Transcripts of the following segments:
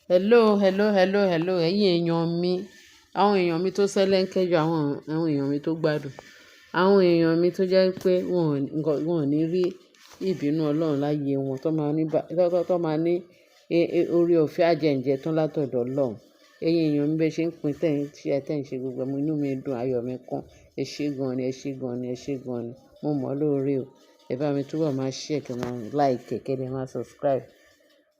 Hello, hello, hello, hello. Ẹ̀yin èèyàn mi, àwọn èèyàn mi tó sẹ́lẹ̀ńkẹ́jọ, àwọn èèyàn mi tó gbádùn, àwọn èèyàn mi tó jẹ́ pé wọ́n ò ní rí ìbínú Ọlọ́run láyé wọn, tó máa ní bá, tó máa ní oore ọ̀fẹ́ àjẹ́ǹjẹ́ tán látọ̀dọ̀ Ọlọ́run. Ẹ̀yin èèyàn mi, bí ẹ ṣe ń pín, tẹ́ ń share, tẹ́ ń ṣe gbogbo ẹ̀, inú mi dùn, ayọ̀ mi kún. Ẹ ṣé gan ni, ẹ ṣé gan ni, ẹ ṣé gan ni. Mo mọ̀ lóore o. Ẹ bá mi túbọ̀ máa share, kí ẹ máa like, kí ẹ máa subscribe.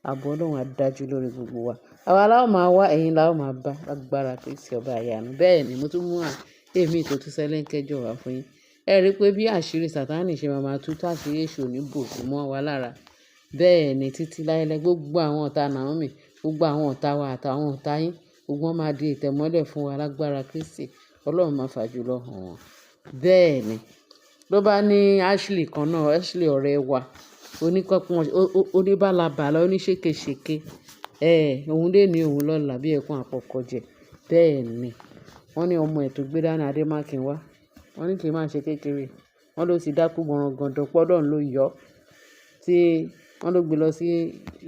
Ààbò Ọlọ́run á dájú lórí gbogbo wa. Àwa la ó máa wá, ẹ̀yin la ó máa bá lágbára Kristi ọba ìyanu. Bẹ́ẹ̀ ni mo tún mú èmi tó tún sẹ́lẹ̀ńkẹ́jọ wá fún yín. Ẹ rí pé bí àṣírí Sataní ṣe máa máa tú, táṣírí èṣù ò ní bò mọ́ wa lára. Bẹ́ẹ̀ ni títí láéláé gbogbo àwọn ọ̀tá Naomi, gbogbo àwọn ọ̀tá wa àtàwọn ọ̀tá yín, gbogbo wọn máa di ìtẹ̀mọ́lẹ̀ fún wa lágbára Kristi. Ọlọ́run máa fàjùlọ hàn wọ́n. Bẹ́ẹ̀ ni. Ló bá ní Ashley kan náà, Ashley ọ̀rẹ́ wa, oníkọ̀pọ̀, oníbálabàla, oníṣèkeṣèke. Òun lè ní òun lọ́la bí ẹkún àpọ̀kọjẹ. Bẹ́ẹ̀ ni. Wọ́n ní ọmọ ẹ̀ tó gbé dání Adémákinwá. Wọ́n ní kí í máa ṣe kékeré. Wọ́n ló ti dákú gbọ̀rọ̀gàndan, pé Ọlọ́run ló yọ. Tí wọ́n ló gbé lọ sí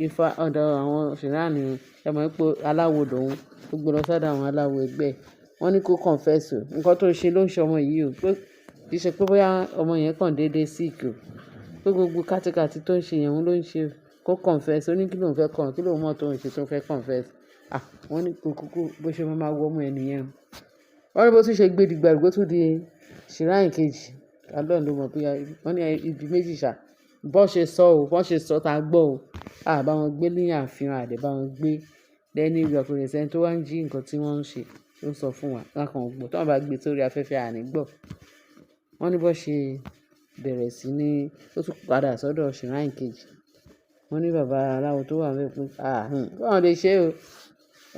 ifá ọ̀dọ̀ àwọn ṣìránì, ẹ mọ̀ pé aláwo lòun. Ó gbé lọ sọ́dọ̀ àwọn aláwo ẹgbẹ́. Wọ́n ní kó confess o. Ǹkan tó ṣe ló ń ṣe ọmọ yìí o. Pé kì í ṣe pé bóyá ọmọ yẹn kàn déédé sick o. Pé gbogbo kátikàti tó ń ṣe yẹn, òun ló ń ṣe. Kó confess. Ó ní kí ló ń fẹ́ kàn, kí ló mọ̀ tó ń ṣe tó ń fẹ́ confess. À, wọ́n ní kó kúkú bó ṣe máa máa wọ ọmọ ẹ nìyẹn. Wọ́n ní bó tún ṣe gbé dìgbà, ó tún di shrine kejì. Ọlọ́run ló mọ̀ bóyá wọ́n ní ibi méjì ṣá. Bó ṣe sọ o, bó ṣe sọ tá gbọ́ o. A bá wọn gbé ní ààfin, a dẹ̀ bá wọn gbé lẹ́ni ìgbà kò sí ẹni tó wá ń jí nǹkan tí wọ́n ń ṣe tó ń sọ fún wa. A kàn gbọ́. Tí wọ́n bá gbé sórí afẹ́fẹ́, a ní gbọ́. Wọ́n ní bó ṣe bẹ̀rẹ̀ sí ní, ó tún padà sọ́dọ̀ shrine kejì. Wọ́n ní bàbá aláwo tó wà níbẹ̀ pé, "À, wọ́n lè ṣe o.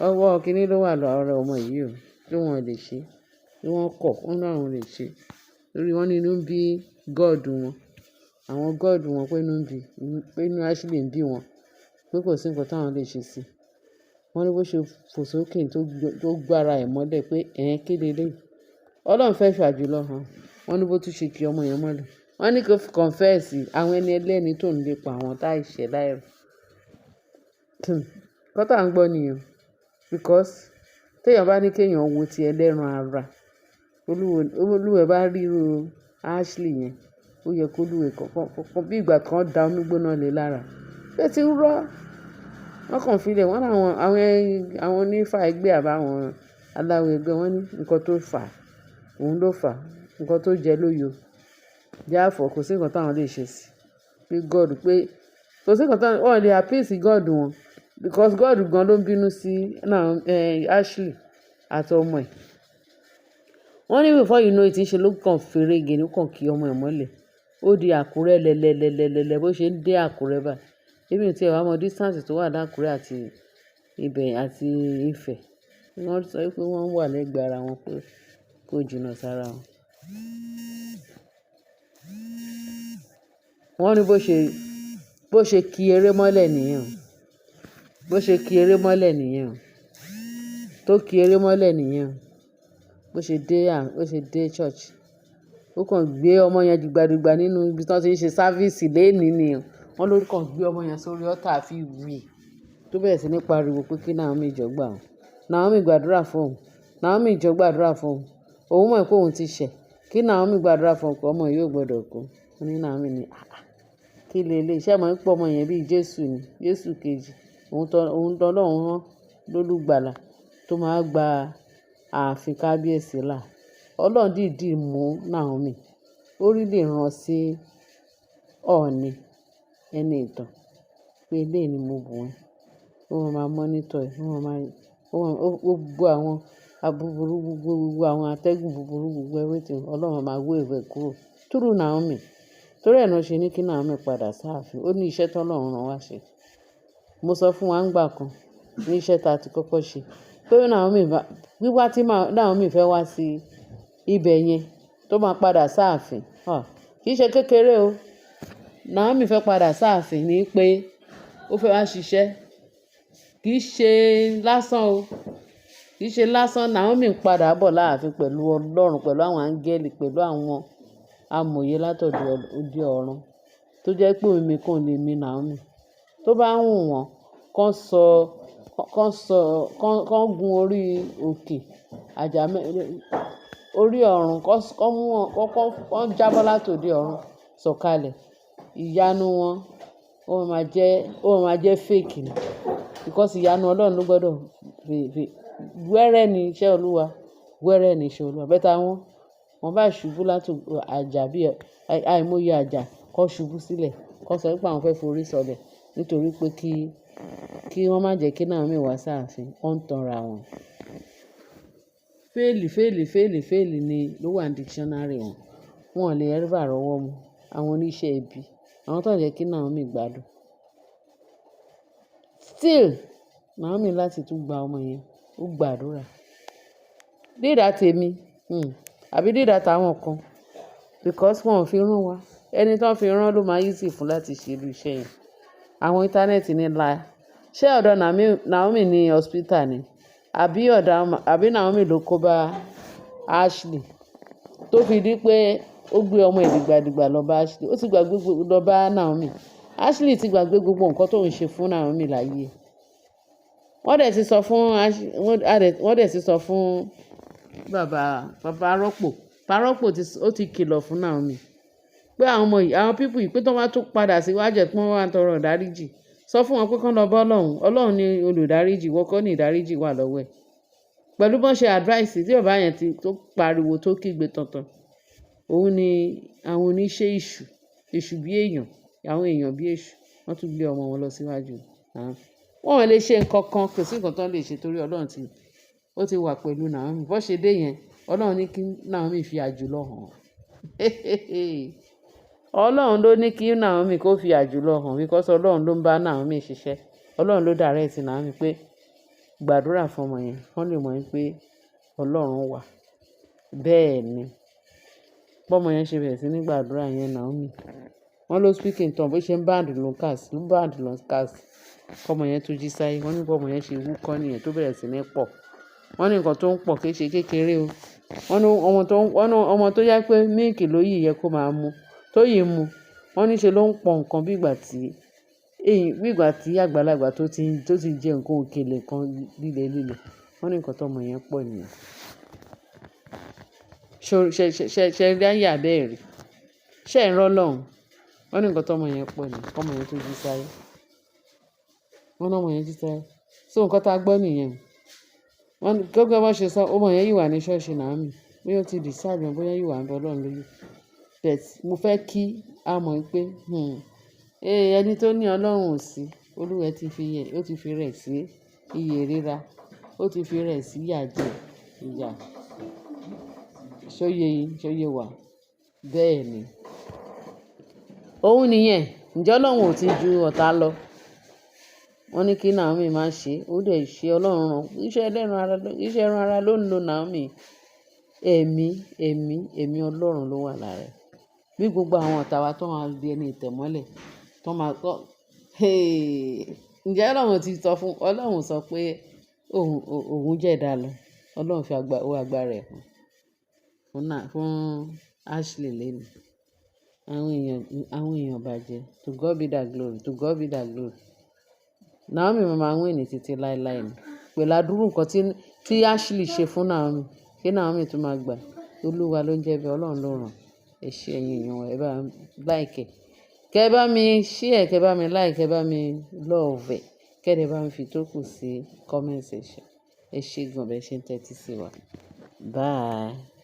Ọwọ́ kíní ló wà lọ́rọ̀ ọmọ yìí o. Tí wọ́n lè ṣe." Tí wọ́n kọ̀, wọ́n ní àwọn lè ṣe. Torí wọ́n ní inú ń bí God wọn. Àwọn God wọn pé inú ń bí, pé inú Ashley ń bí wọn. Pé kò sí nǹkan tí àwọn lè ṣe sí i. Wọ́n ní bó ṣe fò sókè tó gbá ara ẹ̀ mọ́lẹ̀ pé ẹ̀ kí lé lé yìí. Ọlọ́run fẹ́ fi àjùlọ hàn. Wọ́n ní bó tún ṣe kí ọmọ yẹn mọ́lẹ̀. Wọ́n ní kó confess àwọn ẹni ẹlẹ́ni tó ń lépa àwọn táì ṣẹ̀ láì rò. Nǹkan tí à ń gbọ́ nìyẹn. Because tí èèyàn bá ní kí èèyàn wo ti ẹlẹ́ran ara, olúwa ẹ bá rí irú Ashley yẹn, ó yẹ kó lúwẹ̀ kọ́kọ́ bí ìgbà kan da omi gbóná lé lára. Ṣé tí ń rọ́? Wọ́n kàn fi lẹ̀. Wọ́n ní àwọn onífá ẹgbẹ́ àbá àwọn aláwo ẹgbẹ́ wọ́n ní nǹkan tó fà, òun ló fà. Nǹkan tó jẹ ló yọ. Therefore, kò sí nǹkan tí àwọn lè ṣe sí i. Pé God pé kò sí nǹkan tí wọ́n lè appease God wọn. Because God gan ló ń bínú sí now, Ashley àti ọmọ ẹ̀. Wọ́n ní before you know it, ṣe ló kàn ferege ní ó kàn kí ọmọ ẹ̀ mọ́lẹ̀. Ó di Àkúrẹ́ lẹ́lẹ́lẹ́lẹ́lẹ́ bó ṣe ń dé Àkúrẹ́ báyìí. Èmi ò tí è wá mọ distance tó wà lákúrẹ́ àti ibẹ̀ àti Ifẹ̀. Wọ́n sọ wípé wọ́n wà lẹ́gbẹ̀ẹ́ ara wọn pé kò jìnnà sára wọn. Wọ́n ní bó ṣe kí eré mọ́lẹ̀ nìyẹn o. Bó ṣe kí eré mọ́lẹ̀ nìyẹn o. Tó kí eré mọ́lẹ̀ nìyẹn o. Bó ṣe dé church. Ó kàn gbé ọmọ yẹn dìgbàdìgbà nínú ibi tí wọ́n ti ń ṣe service lónìí ni o. Wọ́n ló kàn gbé ọmọ yẹn sórí altar fi wì. Tó bẹ̀rẹ̀ sí ní pariwo pé kí Naomi jọ gbà òun. Naomi gbàdúrà fún òun. Naomi jọ gbàdúrà fún òun. Òun mọ̀ pé òun ti ṣẹ̀. Kí Naomi gbàdúrà fún òun pé ọmọ yìí ò gbọdọ̀ kú. Wọ́n ní Naomi ní, "Àáà, kí lé lé?" Ṣé ẹ mọ̀ pé ọmọ yẹn bí Jésù ni? Jésù kejì. Òun tó Ọlọ́run rán lólùgbàlà tó máa gba ààfin kábíyèsí là. Ọlọ́run dìdí mú Naomi. Ó really rán sí Ọọ̀ni ẹni ìtàn pé eléyìí ni mo bùn ẹ́. Ó máa máa monitor ẹ̀, ó máa máa, ó máa, gbogbo àwọn abúburú, gbogbo àwọn atẹ́gùn búburú, gbogbo everything, Ọlọ́run máa wave ẹ̀ kúrò through Naomi. Torí ẹ náà ṣe ní kí Naomi padà sáàfin. Ó ní iṣẹ́ tó Ọlọ́run rán wá ṣe. Mo sọ fún wa nígbà kan ní iṣẹ́ ta ti kọ́kọ́ ṣe pé Naomi bá, wíwá tí Naomi fẹ́ wá sí ibẹ̀ yẹn tó máa padà sáàfin. Ah, kì í ṣe kékeré o. Naomi fẹ́ padà sáàfin ní pé ó fẹ́ wá ṣiṣẹ́. Kì í ṣe lásán o. Kì í ṣe lásán. Naomi ń padà bọ̀ láàfin pẹ̀lú Ọlọ́run, pẹ̀lú àwọn áńgẹ́lì, pẹ̀lú àwọn amòye látọ̀dọ̀ òde ọ̀run tó jẹ́ pé omi kan ò lè mi Naomi. Tó bá wù wọ́n, kàn sọ, Kán sọ, kán gun orí òkè àjà mẹ́, orí ọ̀run, kán mú wọn, kán jábọ́ láti òde ọ̀run sọ̀kalẹ̀. Ìyanu wọn, ó máa jẹ́ fake ni. Because ìyanu Ọlọ́run ló gbọdọ̀ fi wẹ́rẹ́ ni iṣẹ́ Olúwa, wẹ́rẹ́ ni iṣẹ́ Olúwa. Better wọ́n, wọ́n bá ṣubú láti àjà bí àìmọye àjà kó ṣubú sílẹ̀, kó sọ wípé àwọn fẹ́ forí sọlẹ̀ nítorí pé kí wọ́n má jẹ́ kí Naomi wá sáàfin, wọ́n ń tanra wọn. Fail, fail, fail, fail ni ló wà ní dictionary wọn. Wọn ò lè ever rọ́wọ́ mú àwọn oníṣẹ́ ibi, àwọn tó ń jẹ́ kí Naomi gbádùn. Still, Naomi láti tún gba ọmọ yẹn, ó gbàdúrà. Dídá tèmi, àbí dídá tàwọn kan, because wọ́n ò fi rán wa. Ẹni tí wọ́n fi rán ló máa easy fún láti ṣe irú iṣẹ́ yẹn. Àwọn internet ní ńlá. Ṣé ọ̀dọ̀ Naomi ní hospital ni? Àbí ọ̀dọ̀, àbí Naomi ló kó bá Ashley tó fi di pé ó gbé ọmọ ẹ̀ dìgbàdìgbà lọ bá Ashley. Ó ti gbàgbé lọ bá Naomi. Ashley ti gbàgbé gbogbo nǹkan tó ń ṣe fún Naomi láyé. Wọ́n dẹ̀ ti sọ fún Ashley, wọ́n dẹ̀ ti sọ fún bàbá Rọ́pò. Bàbá Rọ́pò ti, ó ti kìlọ̀ fún Naomi pé àwọn ọmọ yìí, àwọn people yìí pé tó bá tún padà síwájú ẹ̀ pé wọ́n wá ń tọrọ ìdáríjì. Sọ fún wọn pé kí wọ́n lọ bá Ọlọ́run. Ọlọ́run ni olùdáríjì, ìwọ kọ́ ni ìdáríjì wà lọ́wọ́ ẹ̀. Pẹ̀lú bó ṣe advice tí bàbá yẹn ti tó pariwo tó kígbe tọ̀ntọ̀n. Òun ni àwọn oníṣẹ́ èṣù, èṣù bí èèyàn, àwọn èèyàn bí èṣù. Wọ́n tún gbé ọmọ wọn lọ síwájú. Wọ́n ò lè ṣe nǹkan kan, kò sí nǹkan tó lè ṣe torí Ọlọ́run ti, ó ti wà pẹ̀lú Naomi. Bó ṣe dé yẹn, Ọlọ́run ní kí Naomi fi àjùlọ hàn. Ọlọ́run ló ní kí Naomi kó fi àjùlọ hàn because Ọlọ́run ló ń bá Naomi ṣiṣẹ́. Ọlọ́run ló direct Naomi pé gbàdúrà fún ọmọ yẹn, kí wọ́n lè mọ̀ wípé Ọlọ́run wà. Bẹ́ẹ̀ ni. Bí ọmọ yẹn ṣe bẹ̀rẹ̀ sí ní gbàdúrà yẹn Naomi. Wọ́n ló speak in tongue bó ṣe ń band ló ń cast, ló ń band ló ń cast. Kí ọmọ yẹn tó jí sáyé. Wọ́n ní bí ọmọ yẹn ṣe wúkọ́ nìyẹn tó bẹ̀rẹ̀ sí ní pọ̀. Wọ́n ní nǹkan tó ń pọ̀ kì í ṣe kékeré o. Wọ́n ní ọmọ tó ń, wọ́n ní ọmọ tó jẹ́ pé milk ló yìí yẹ kó máa mu, tó yìí mu. Wọ́n ní ṣe ló ń pọ̀ nǹkan bí ìgbà tí, èyí, bí ìgbà tí àgbàlagbà tó ti jẹ nǹkan òkèlè kan líle líle. Wọ́n ní nǹkan tó ọmọ yẹn pọ̀ nìyẹn. Ṣé rí ayé àbẹ́ẹ̀ rí? Ṣé ẹ̀ ń rọ́ lọ́hùn? Wọ́n ní nǹkan tó ọmọ yẹn pọ̀ nìyẹn, kí ọmọ yẹn tó jí sáyé. Wọ́n ní ọmọ yẹn jí sáyé. So nǹkan tá a gbọ́ nìyẹn. Wọ́n ní gẹ́gẹ́ bí wọ́n ṣe sọ, ọmọ yẹn yìí wà ní ṣọ́ọ̀ṣì Naomi. Bóyá ó ti discharge wọn, bóyá yìí wà níbẹ̀, Ọlọ́run ló yé. But mo fẹ́ kí a mọ̀ pé, ẹni tó ní Ọlọ́run ò sí, Olúwa ẹ ti fi yẹ, ó ti fi rẹ̀ sí iye ríra, ó ti fi rẹ̀ sí ìyà jẹ ìyà. Ṣé ó yé yin? Ṣé ó yé wa? Bẹ́ẹ̀ ni. Òun nìyẹn. Ǹjẹ́ Ọlọ́run ò ti ju ọ̀tá lọ? Wọ́n ní kí Naomi má ṣe, ó dẹ̀ ṣe Ọlọ́run rán. Iṣẹ́ ẹlẹ́ran ara, iṣẹ́ ẹran ara ló ń lo Naomi. Ẹ̀mí, ẹ̀mí, ẹ̀mí Ọlọ́run ló wà lára ẹ̀. Bí gbogbo àwọn ọ̀tá wa tó máa di ẹni ìtẹ̀mọ́lẹ̀, tó máa kọ́, hey! Ǹjẹ́ Ọlọ́run ti sọ fún, Ọlọ́run sọ pé òun, òun jẹ́ ẹ̀dá lọ. Ọlọ́run fi owó agbára ẹ̀ hàn fún Ashley lónìí. Àwọn èèyàn bàjẹ́. To God be the glory. To God be the glory. Naomi máa ma win ní títí láéláé ni. Pẹ̀lú àdúrú nǹkan tí Ashley ṣe fún Naomi, kí Naomi tún máa gbà. Olúwa ló ń jẹ́ bẹ́ẹ̀, Ọlọ́run ló rán. Ẹ ṣé ẹ̀yin èèyàn wa, ẹ bá like ẹ. Kẹ́ bá mi share, kẹ́ bá mi like, kẹ́ bá mi love ẹ. Kẹ́ dẹ̀ bá mi fi tókù sí comment section. Ẹ ṣé gan bẹ́ẹ̀ ṣe ń tẹ́tí sí wa. Bye.